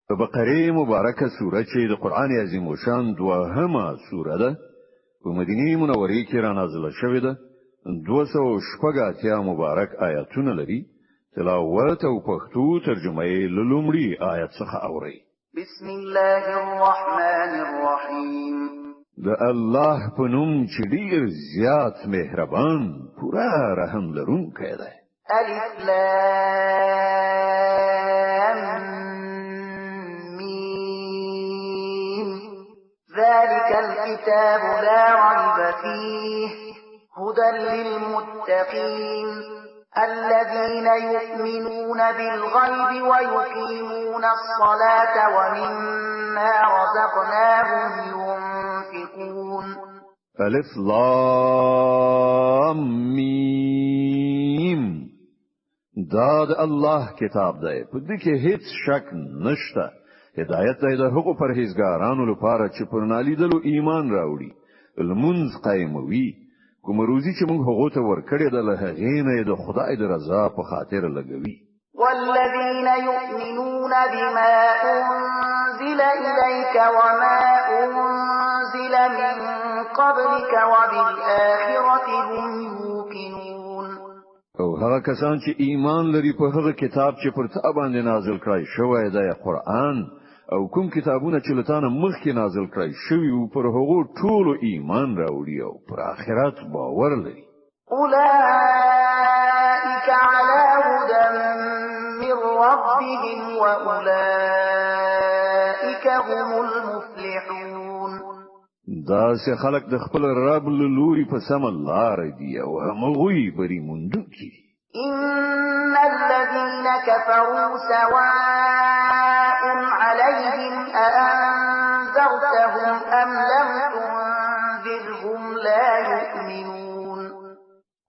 په بقره مبارکه سوره چې د قران عظیم شان دوهمه سوره ده، په مدینه منورې کې را نازله شوې ده. 280 مبارک آیاتونه لري. تلاوت او پښتو ترجمه یې له لومړي آیت څخه اورئ. بسم الله الرحمن الرحیم. د الله په نوم چې ډیر زیات مهربان، پوره رحم لرونکی دی. الف لام میم. ذلك الكتاب لا ريب فيه هدى للمتقين الذين يؤمنون بالغيب ويقيمون الصلاة ومما رزقناهم ينفقون. الف لام میم. دا د الله کتاب دی، په دې کې هیڅ شک نشته. هدایت دی د هغو پرهیزګارانو لپاره چې پر نالیدلو ایمان راوړي، لمونځ قایموي، کوم روزي چې موږ هغو ته ورکړې ده له هغې نه یې د خدای د رضا په خاطر لګوي. والذین یؤمنون بما أنزل إلیک وما أنزل من قبلک وبالآخرة هم یوقنون. او هغه کسان چې ایمان لري په هغه کتاب چې پر تا باندې نازل کړای شوی دی، قرآن، او کوم کتابونه چې له تا نه مخکې نازل کړای شوي وو، پر هغو ټولو ایمان راوړي او پر آخرت باور لري. أولئک علی هدى من ربهم وأولئک هم المفلحون. داسې خلک د خپل رب له لوري په سمه لار دي او همغوی بری موندونکي دي. إن الذين كفروا سواء عليهم أأنذرتهم أم لم تنذرهم لا يؤمنون.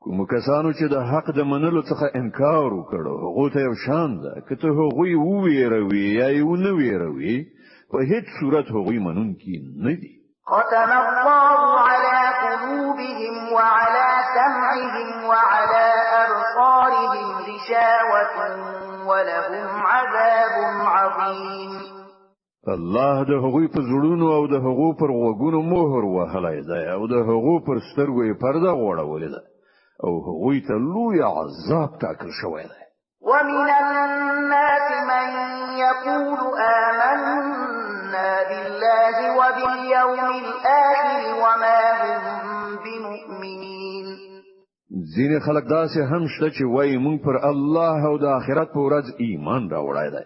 کوم کسانو چې د حق د منلو څخه انکار وکړ، هغو ته یو شان ده که ته هغوی وویروي یا یې ونه ویروي، په هیڅ صورت هغوی منونکي نه دي. ختم الله على قلوبهم وعلى سمعهم وعلى أبصارهم غشاوة ولهم عذاب عظيم. الله د هغوی په زړونو او د هغو پر غوږونو مهر وهلی دی او د هغو پر سترګو یې پرده غوړولې ده او هغوی ته لوی عذاب ټاکل شوی دی. ومن الناس من يقول آمنا بالله وباليوم الآخر وما هم بمؤمنين. ځینې خلک داسې هم شته چې وایي موږ پر الله او د آخرت په ورځ ایمان راوړی دی،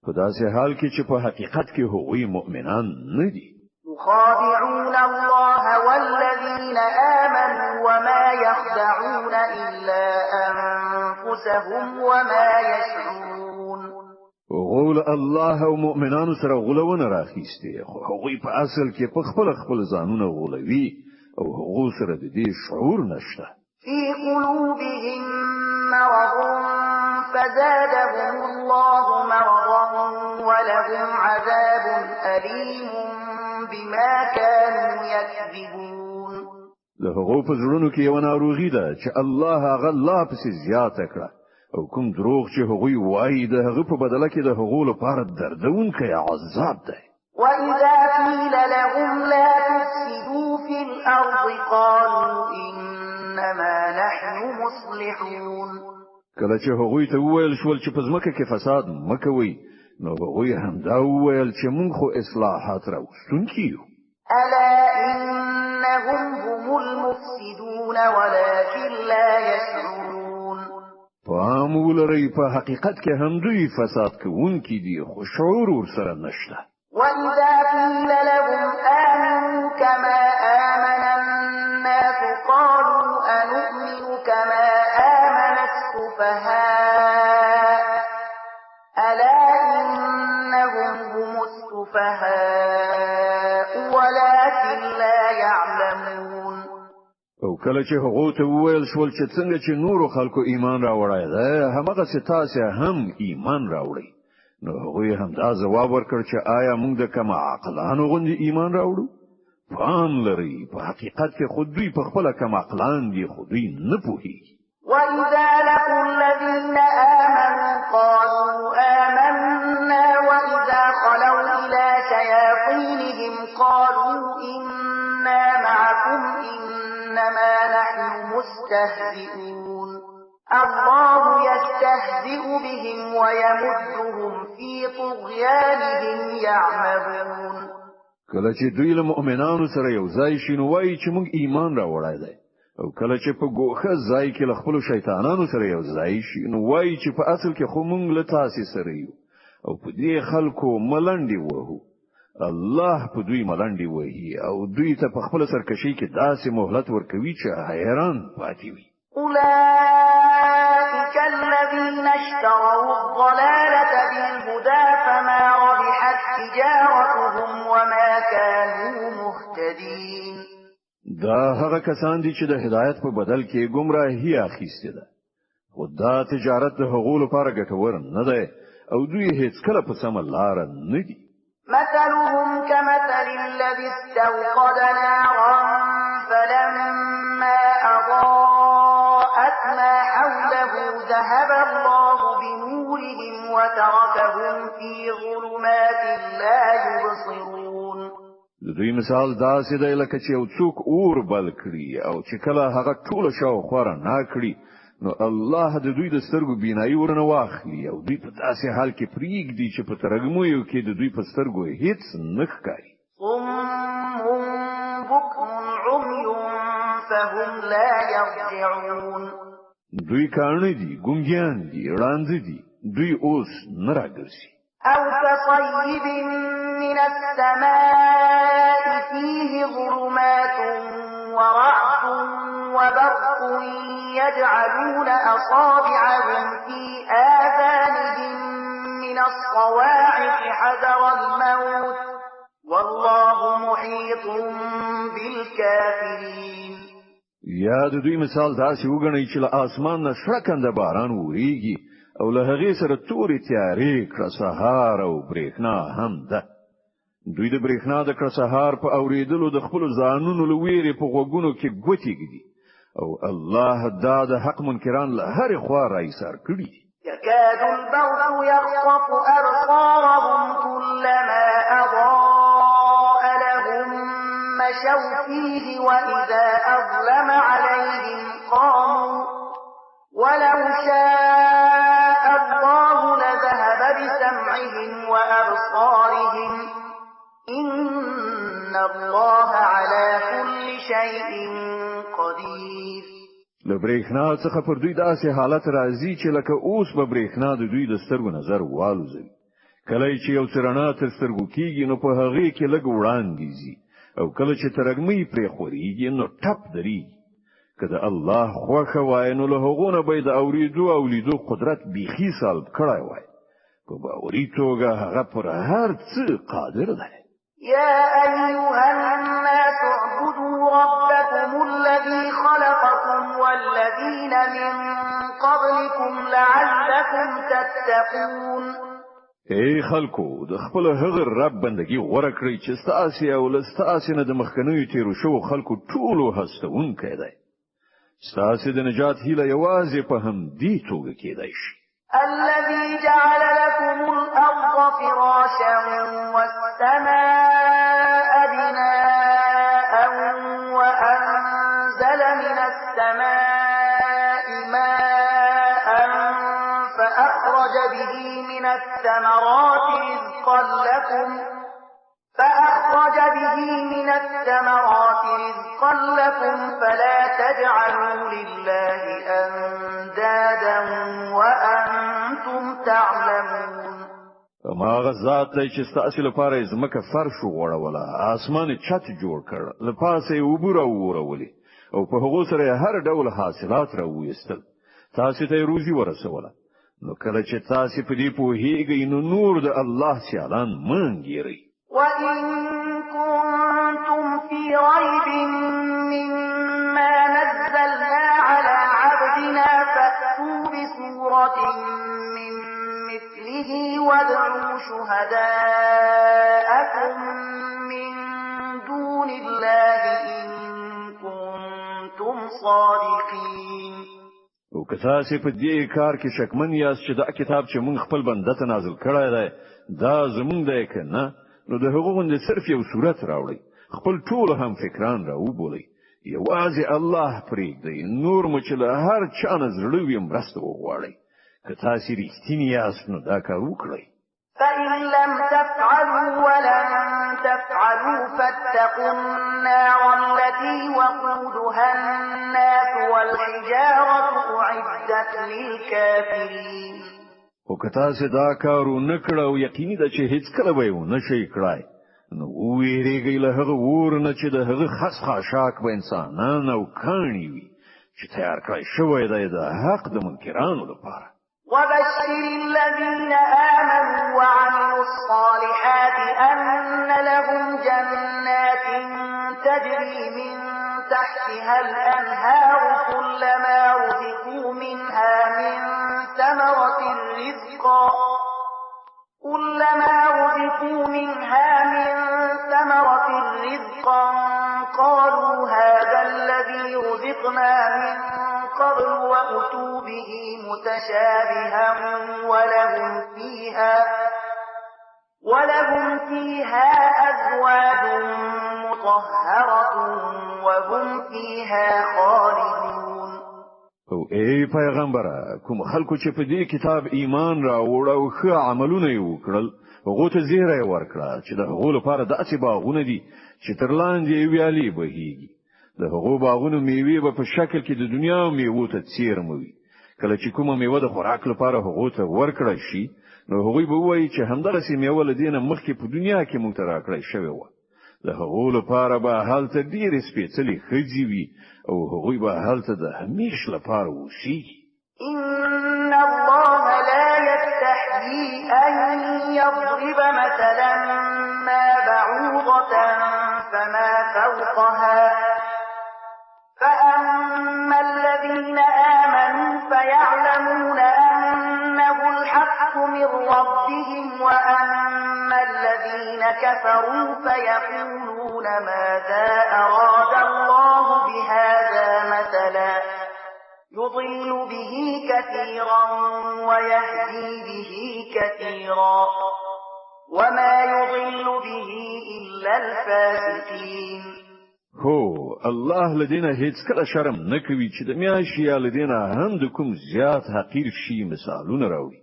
په داسې حال کې چې په حقیقت کې هغوی مؤمنان نه دي. يخادعون الله والذين آمنوا وما يخدعون إلا أنفسهم وما يشعرون. هغو له الله او مؤمنانو سره غولونه راخیستې، خو هغوی په اصل کې په خپل خپل ځانونه غولوي او هغو سره د دې شعور نشته. في قلوبهم مرض فزادهم الله مرضا ولهم عذاب أليم بما كانوا يكذبون. د هغو په زړونو کې یوه ناروغي ده چې الله هغه لا پسې زیاته کړه، او کوم دروغ چې هغوی وایي د هغه په بدله کې د هغو لپاره دردونکی عذاب دی. وإذا قيل لهم لا تفسدوا في الأرض قالوا إنما نحن مصلحون. کله چې هغوی ته وویل شول چې په ځمکه کې فساد مه کوئ، نو هغوی همدا وویل چې موږ خو اصلاحات راوستونکي یو. ألا إنهم هم المفسدون ولكن لا يشعرون. پام ولرئ، په حقیقت کې همدوی فساد کوونکي دي، خو شعور ورسره نشته. وإذا قيل لهم آمنوا كما آمن الناس قالوا أنؤمن كما آمن السفهاء ألا إنهم هم السفهاء ولكن لا يعلمون. او کله چې هغو ته وویل شول چې څنګه چې نورو خلکو ایمان راوړی دی، هماغسې تاسې هم ایمان راوړئ، نو هغوی همدا ځواب ورکړ چې آیا موږ د کم عقلانو غوندې ایمان راوړو؟ پام لرئ، په حقیقت کې خو دوی په خپله کم عقلان دي، خو دوی نه پوهېږي. وإذا لقوا الذين آمنوا قالوا آمنا وإذا قالوا إنا معكم إنما نحن مستهزئون. الله يستهزئ بهم ويمدهم في طغيانهم يعمهون. کله چې دوی له مؤمنانو سره یو ځای شي نو وایي چې موږ ایمان راوړی دی، او کله چې په ګوښه ځای کې له خپلو شیطانانو سره یو ځای شي نو وایي چې په اصل کې خو موږ له تاسې سره یو، او په دې خلکو ملنډې وهو. الله په دوی ملنډې وهي او دوی ته په خپل سرکشي کې داسې مهلت ورکوي چې حیران پاتې وي. أولئك الذين اشتروا الضلالة بالهدى فما ربحت تجارتهم وما كانوا مهتدين. دا هغه کسان دي چې د هدایت په بدل کې ګمراهي اخیستې ده، خو دا تجارت د هغو لپاره ګټور نه دی او دوی هیڅکله په سمه لاره نه دي. مثلهم كمثل الذي استوقد نارا فلما أضاءت ما حوله ذهب الله بنورهم وتركهم في ظلمات لا يبصرون. د دوی مثال داسې دی لکه چې یو څوک اور بل کړي او چې کله هغه ټوله شاوخوا رڼا کړي نو الله د دوی د سترګو بینایي ورنه واخلي او دوی په داسې حال کې پرېږدي چې په ترږمیو کې د دوی په سترګو هیڅ نه ښکاري. صم بكم عمي فهم لا يرجعون. دوی کاڼه دي، ګونګیان دي، ړانده دي، دوی اوس نه راګرځي. أو كصيب من السماء فيه ظلمات ورعد وبرق يجعلون أصابعهم في آذانهم من الصواعق حذر الموت والله محيط بالكافرين. یا د دوی مثال داسې وګڼئ چې له آسمان نه شړکنده باران وریږي او له هغې سره تورې تیارې کړسهار او برېښنا هم ده. دوی د برېښنا د کړسهار په اورېدلو د خپلو ځانونو له ویرې په غوږونو کې ګوتې ږدي، او الله دا د حق منکران له هرې خوا را ایسار کړي دي. يكاد البرق يخطف أبصارهم كلما أضاء لهم مشوا فيه وإذا أظلم عليهم قاموا ولو شاء الله لذهب بسمعهم وأبصارهم إن الله على كل شيء قدير. له برېښنا څخه پر دوی داسې حالت راځي چې لکه اوس به برېښنا د دوی د سترګو نظر والوزوي. کله چې یو څه رڼا تر سترګو کیږي نو په هغې کې لږ وړاندې ځي، او کله چې ترږمۍ پرې خورېږي نو ټپ درېږي. که د الله خوښه وای نو له هغو نه به یې د اورېدو او لیدو قدرت بیخي سلب کړی وای. په باوري توګه هغه پر هر څه قادر دی. يا أيها الناس اعبدوا ربكم الذي خلقكم والذين من قبلكم لعلكم تتقون. ای خلکو، د خپل هغه رب بندگی غوره کړئ چې ستاسې او له ستاسې نه د مخکنیو تېرو شوو خلکو ټولو هستوونکی دی. ستاسې د نجات هیله یوازې په همدې توګه کېدای شي. الذي جعل لكم الأرض فراشا والسماء بناء وأنزل من السماء ماء فأخرج به من الثمرات رزقا لكم فأخرج به من الثمرات رزقا لكم فلا تجعلوا لله أندادا وأنتم تعلمون. هماغه ذات دی چې ستاسې لپاره یې ځمکه فرش وغوړوله، آسمان یې چت جوړ کړ، له پاسه یې اوبه راوورولې او په هغو سره یې هر ډول حاصلات راوویستل، تاسې ته یې روزي ورسوله. نو کله چې تاسې په دې پوهېږئ نو نور د الله سیالان مه انګېرئ. وإن كنتم في ريب مما نزلنا على عبدنا فأتوا بسورة من مثله وادعوا شهداءكم من دون الله إن كنتم صادقين. او که تاسې په دې کار کې شکمن یاست چې دا کتاب چې موږ خپل بنده ته نازل کړی دی دا زموږ دی که نه، نو د هغه غوندې صرف یو صورت راوړئ، خپل ټول هم فکران را وبولئ، یوازې الله پرېږدئ، نور مو چې له هر چا نه زړه وي مرسته وغواړئ. که تاسې رښتیني یاست نو دا کار وکړئ. فإن لم تفعلوا ولن تفعلوا فاتقوا النار التي وقودها الناس والحجارة أعدت للكافرين. خو که تاسې دا کار ونه کړ او یقیني ده چې هیڅکله به یې ونه شئ کړای، نو وویرېږئ له هغه اور نه چې د هغه خس خاشاک به انسانان او کاڼي وي چې تیار کړی شوی دی د حق د منکرانو لپاره. وبشر الذين آمنوا وعملوا الصالحات أن لهم جنات تجري من تحتها الأنهار كلما رزقوا منها من ثمرة رزقا كلما رزقوا منها من ثمرة رزقا قالوا هذا الذي رزقنا من قبل وأتوا به متشابها ولهم فيها أزواج مطهرة وهم فيها خالدون. او ای پیغمبره، کوم خلکو چې په دې کتاب ایمان راوړ او ښه عملونه یې وکړل، هغو ته زیری ورکړه چې د هغو لپاره داسې باغونه دي چې تر لاندې یې ویالې بهیږي. د هغو باغونو میوې به په شکل کې د دنیا میوو ته څیرمه وي. کله چې کومه میوه د خوراک لپاره هغو ته ورکړل شي، نو هغوی به ووایي چې همدغسې میوه له دې نه مخکې په دنیا کې موږ ته راکړی شوې وه. د هغو لپاره به هلته ډېرې سپېڅلې ښځې وي او هغوی به هلته د همیش لپاره اوسیږي. إن الله لا يستحيي أن يضرب مثلا ما بعوضة فما فوقها فأما الذين آمنوا فيعلمون أنه الحق من ربهم وأما الذين كفروا فيقولون ماذا أراد الله بهذا مثلا يضل به كثيرا ويهدي به كثيرا وما يضل به إلا الفاسقين. هو، الله له دې نه هیڅکله شرم نه کوي چې د میاشتې یا له دې نه هم د کوم زیات حقیر شي مثالونه راوړي.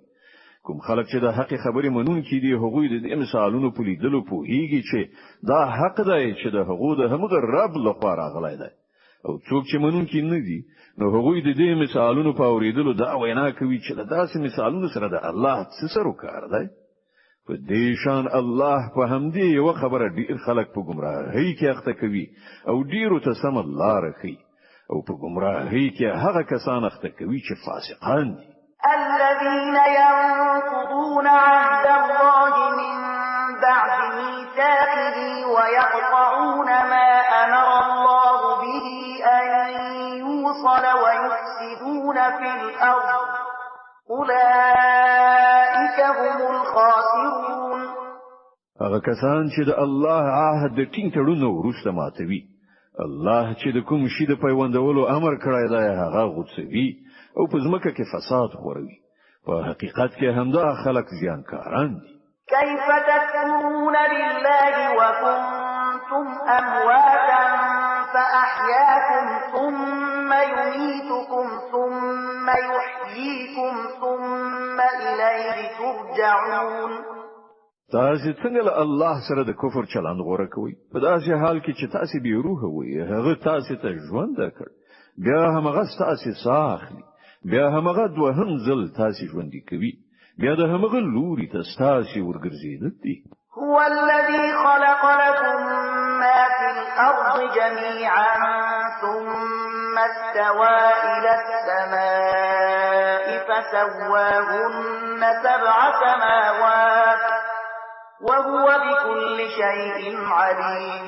کوم خلک چې د حق خبرې منونکي دي، هغوی د دې مثالونو په لیدلو پوهیږي چې دا حق دی چې د هغو د همغه رب لخوا راغلی دی. او څوک چې منونکي نه دي، نو هغوی د دې مثالونو په اورېدلو دا وینا کوي چې له داسې مثالونو سره د الله څه سروکار دی. په دې شان الله په همدې یوه خبره ډیر خلک په ګمراهۍ کې اخته کوي او ډیرو ته سمه لاره ښیي، او په ګمراهۍ کې هغه کسان اخته کوي چې فاسقان دي. الذين ينقضون عهد الله من بعد ميثاقه ويقطعون ما أمر الله به أن يوصل ويفسدون في الأرض أولئك هم الخاسرون. هغه کسان چې د الله عهد د ټینګ تړون وروسته ماتوي، الله چې د کوم شي د پیوندولو امر کړی دی هغه غوڅوي او په ځمکه کې فساد خوروي. په حقیقت کې همدا خلک زیانکاران دي. كيف تكفرون بالله وكنتم أمواتا فأحياكم ثم يميتكم ثم يحييكم ثم إليه ترجعون. تاسې څنګه له الله سره د کفر چلند غوره کوئ؟ په داسې حال کې چې تاسې بې روحه وئ، هغه تاسې ته ژوند درکړ، بیا همغه ستاسې ساه اخلي، بیا همغه دوهم ځل تاسې ژوندي کوي، بیا د همغه لوري ته ستاسې ورګرځېدل دي. هو الذي خلق لكم ما في الأرض جميعا ثم استوى إلى السماء فسواهن 7 سماوات وهو بكل شيء عليم.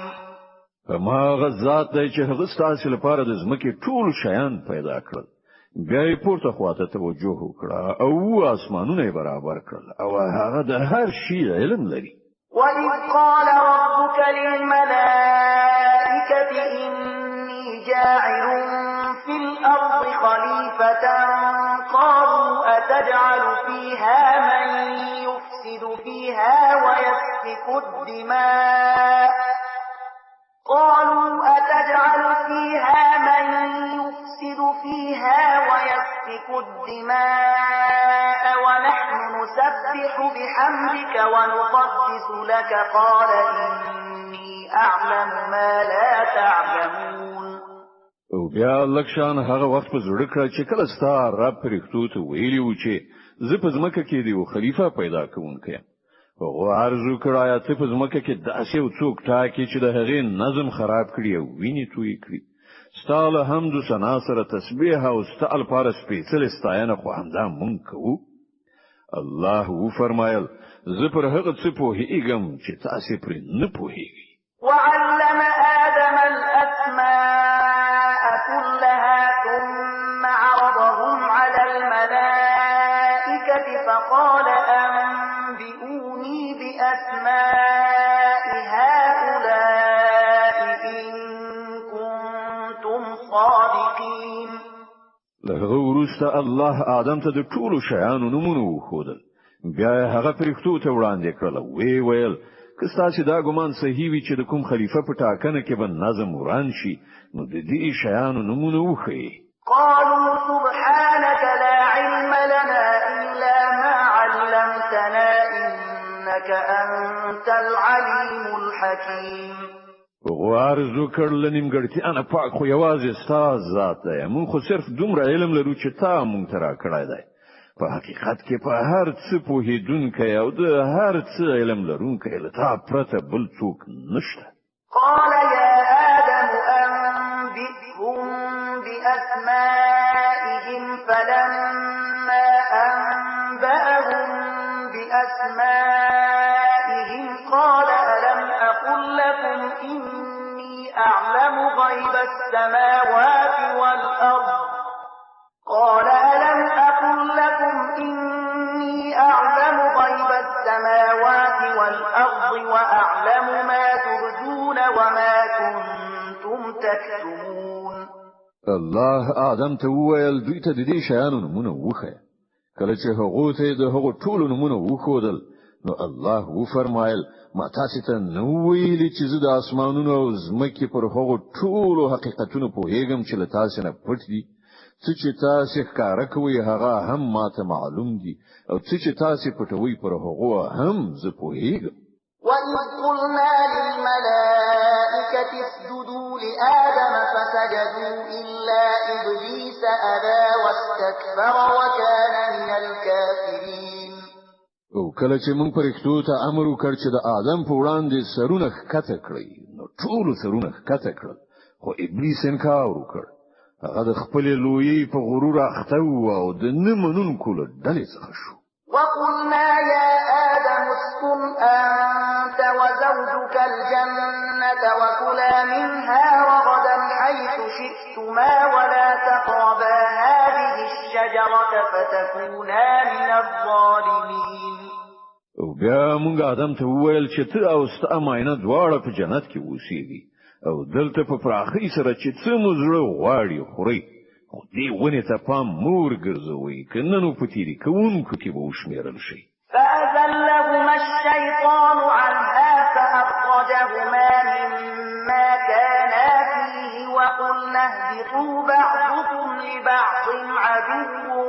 هماغه ذات دی چې هغه ستاسې لپاره د ځمکې ټول شیان پیدا کړل، بیا یې پورته خواته توجه وکړه او اسمانونه یې برابر کړل، او هغه د هر شي علم لري. وإذ قال ربك للملائكة إني جاعل في الأرض خليفة قالوا أتجعل فيها من يفسد يفسد فيها ويسفك الدماء قالوا أتجعل فيها من يفسد فيها ويسفك الدماء ونحن نسبح بحمدك ونقدس لك قال إني أعلم ما لا تعلمون. او بیا لږ شان هغه وخت په زړه کړه چې کله ستا رب پرښتو ته ویلي و چې زه په ځمکه کې د یو خلیفه پیدا کوونکی یم. هغو عرض وکړ، آیا ته په ځمکه کې داسې یو څوک ټاکې چې د هغې نظم خراب کړي او وینې تویې کړي؟ ستا له حمد و ثنا سره تسبیح او ستا لپاره سپېڅلې ستاینه خو همدا مونږ کوو. الله وفرمایل، زه پر هغه څه پوهېږم چې تاسې پرې نه پوهېږئ. وعلم آدم الأسماء كلها ثم عرضهم على الملائكة فقال أنبئوني بأسماء هؤلاء إن كنتم صادقين. له هغه وروسته الله آدم ته د ټولو شیانو نومونه وښودل. بیا یې هغه پرښتو ته وړاندې کړل، ویې ویل، که ستاسې دا ګمان صحیح وي چې د کوم خلیفه په ټاکنه کې به نظم وران شي، نو د دې شیانو نومونه وښیئ. قالوا سبحانك لا علم لنا إلا ما علمتنا إنك أنت العليم الحكيم. هغو عرض وکړ، له نیمګړتیا نه پاک خو یوازې ستا ذات دی، موږ خو صرف دومره علم لرو چې تا موږ ته راکړی دی. په حقیقت کې په هر څه پوهېدونکی او د هر څه علم لرونکی له تا پرته بل څوک نشته. قال يا آدم أنبئهم بأسمائهم فلما أنبأهم بأسمائهم قال ألم أقل لكم إني أعلم غيب السماوات والأرض قال ألم أقل لكم إني أعلم غيب السماوات والأرض وأعلم ما تبدون وما كنتم تكتمون. الله آدم ته وویل، دوی ته د دې شیانو نومونه وښیه. کله چې هغو ته د هغو ټولو نومونه وښودل، نو الله وفرمایل، ما تاسې ته نه ویلي چې زه د اسمانونو او ځمکې پر هغو ټولو حقیقتونو پوهېږم چې له تاسې نه پټ دي؟ څه چې تاسې ښکاره کوئ هغه هم ماته معلوم دي، او څه چې تاسې پټوئ پر هغو هم زه پوهېږم. وإذ قلنا للملائكة اسجدوا لآدم فسجدوا إلا إبليس أبى واستكبر وكان من الكافرين. او کله چې موږ پرښتو ته امر وکړ چې د آدم په وړاندې سرونه ښکته کړئ، نو ټولو سرونه ښکته کړل، خو ابلیس انکار وکړ. هغه د خپلې لویۍ په غرور اخته و او د نه منونکو له ډلې څخه شو. وقلنا يا آدم اسكن أنت وزوجك الجنة وكلا منها رغدا حيث شئتما ولا تقربا هذه الشجرة فتكونا من الظالمين. او بیا موږ آدم ته وویل چې ته او ستا ماینه دواړه په جنت کې اوسېږئ او دلته په پراخۍ سره چې څه مو زړه غواړي خورئ، خو دې ونې ته پام مه ورګرځوئ، که نه نو په تېري کوونکو کې به وشمېرل شئ. فأزلهما الشيطان عنها فأخرجهما مما كانا فيه وقلنا اهبطوا بعضكم لبعض عدو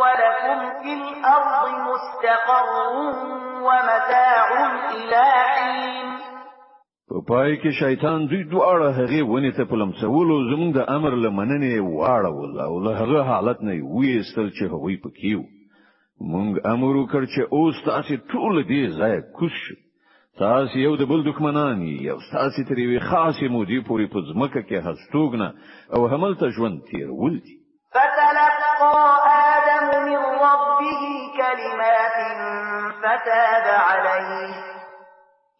ولكم في الأرض مستقر ومتاع إلى حين. په پای کې شیطان دوی دواړه هغې ونې ته په لمسولو زموږ د امر له مننې واړول او له هغه حالت نه یې وایستل چې هغوی پکې وو. موږ امر وکړ چې اوس تاسې ټول له دې ځایه کوز شئ، تاسې یو د بل دښمنان یئ او ستاسې تر یوې خاصې مودې پورې په ځمکه کې هستوګنه او هملته ژوند تېرول دي. فتلقى آدم من ربه كلمات فتاب عليه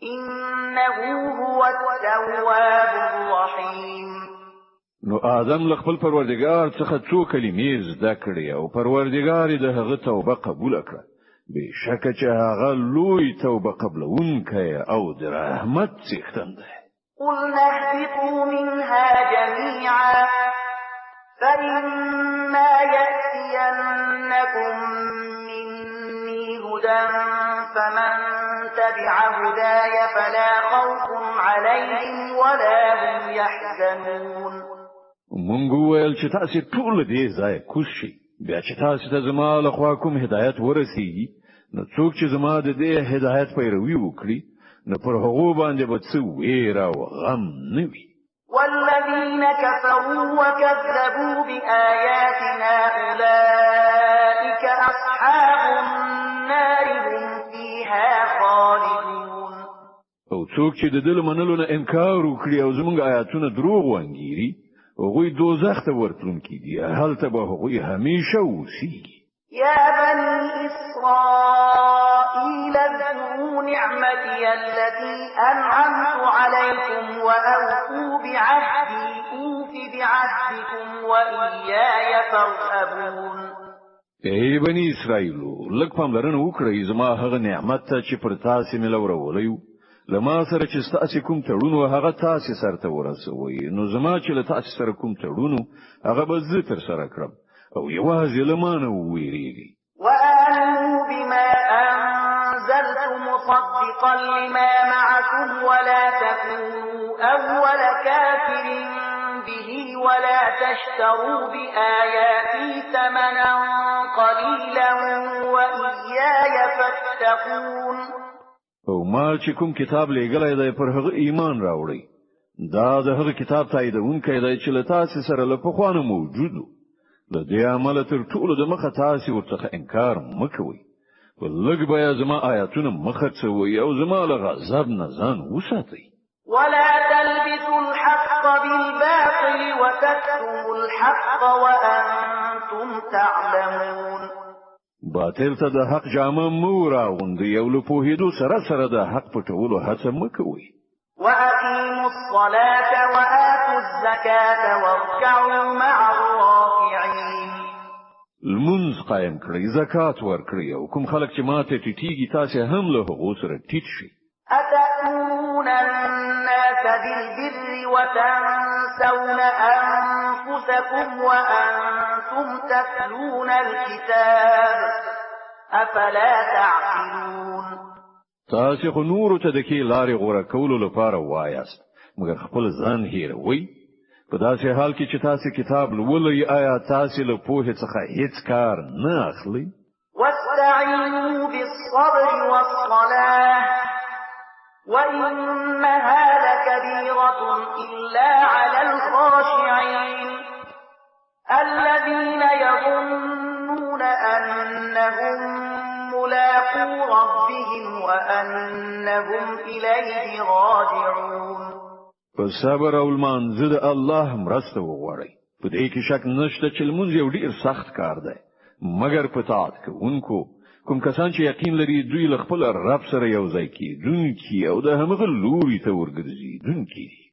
إنه هو التواب الرحيم. نو آدم له خپل پروردګار څخه څو کلمې زده کړې او پروردګار یې د هغه توبه قبوله کړه. بېشکه چې هغه لوی توبه قبلوونکی او د رحمت څښتن دی. قلنا اهبطوا منها جميعا فإما يأتينكم مني هدى هدى فمن تبع هداي فلا خوف عليهم ولا هم يحزنون. مونږ وویل چې تاسو ټول دې ځای کوز شئ، بیا چې تاسو ته زما له خوا کوم هدایت ورسیږي، نو څوک چې زما د دې هدایت پیروي وکړي، نو پر هغو باندې به څه ویره او غم نه وي. والذين كفروا وكذبوا بآياتنا أولئك أصحاب النار هم فيها خالدون. او څوک چې د دې منلو نه انکار وکړي او زموږ آیاتونه دروغ وانګیري، هغوی دوزخ ته ورتلونکي دي، هلته به هغوی همیشه اوسیږي. يا بني إسرائيل اذكروا نعمتي التي أنعمت عليكم وأوفوا بعهدي أوف بعهدكم وإياي فارهبون. ای بني اسرائیلو، لږ پاملرنه وکړئ زما هغه نعمت ته چې پر تاسې مې لورولی و، له ما سره چې ستاسې کوم تړون و هغه تاسې سرته ورسوئ، نو زما چې له تاسې سره کوم تړون و هغه به زه ترسره کړم، او یوازې له ما نه ووېرېږئ. وآمنوا بما أنزلت مصدقا لما معكم ولا تكونوا أول كافر به ولا تشتروا بآياتي ثمنا قليلا وإياي فاتقون. او ما چې کوم کتاب لېږلی دی پر هغه ایمان راوړئ، دا د هغه کتاب تاییدونکی دی چې له تاسې سره له پخوا نه موجود و. له دې امله تر ټولو د مخه تاسې ورڅخه انکار مه کوئ، په لږ بیه زما آیاتونه مه خرڅوئ او زما له غضب نه ځان وساتئ. ولا تلبسوا الحق بالباطل وتكتموا الحق وأنتم تعلمون. باطل ته د حق جامه مه وراغوندئ او له پوهېدو سره سره د حق پټولو هڅه مه کوئ. وأقيموا الصلاة وآتوا الزكاة واركعوا مع الراكعين. لمونځ قایم کړئ، زکات ورکړئ، او کوم خلک چې ماته ټیټیږي تاسې هم له هغو سره ټیټ شئ. أتأمرون الناس بالبر وتنسون أنفسكم وأنتم تتلون الكتاب أفلا تعقلون. تاسې خو نورو ته د ښې لارې غوره کولو لپاره وایاست، مګر خپل ځان هېروئ. په داسې حال کې چې تاسې کتاب لولئ، آیا تاسې له پوهې څخه هیڅ کار نه اخلئ؟ واستعینوا بالصبر والصلاة وإنها لكبيرة إلا على الخاشعين الذين يظنون أنهم ملاقو ربهم وأنهم إليه راجعون. په صبر او لمانځه د الله مرسته وغواړئ. په دې کې شک نشته چې لمونځ یو ډیر سخت کار دی، مګر په طاعت کوونکو کوم کسان چې یقین لري دوی له خپل رب سره یو ځای کېدونکي او د همغه لوري ته ورګرځېدونکي دي.